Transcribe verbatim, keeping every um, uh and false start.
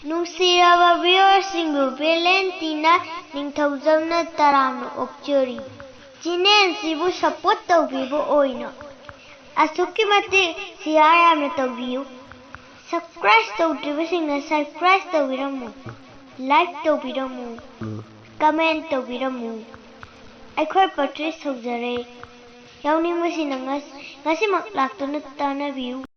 ꯅꯨꯡꯁꯤꯔꯕ viewerꯁꯤꯡꯕꯨ ꯚꯦꯂꯦꯟꯇꯤꯅ ꯅꯤꯡꯊꯧꯖꯝꯅ ꯇꯔꯥꯝꯅ ꯑꯣꯛꯆꯔꯤ꯫ Channelꯁꯤꯕꯨ support ꯇꯧꯕꯤꯕ ꯑꯣꯏꯅ ꯑꯁꯨꯛꯀꯤ ꯃꯇꯤꯛ share ꯌꯥꯝꯅ ꯇꯧꯕꯤꯌꯨ꯫ Subscribe ꯇꯧꯗ꯭ꯔꯤꯕꯁꯤꯡꯅ subscribe ꯇꯧꯕꯤꯔꯝꯃꯨ, like ꯇꯧꯕꯤꯔꯝꯃꯨ, comment ꯇꯧꯕꯤꯔꯝꯃꯨ꯫ ꯑꯩꯈꯣꯏ purchase ꯇꯧꯖꯔꯦ꯫ ꯌꯥꯎꯅꯤꯡꯕꯁꯤꯡꯅ ꯉꯁ-, ꯉꯁꯤꯃꯛ ꯂꯥꯛꯇꯨꯅ ꯇꯥꯟꯅꯕꯤꯌꯨ꯫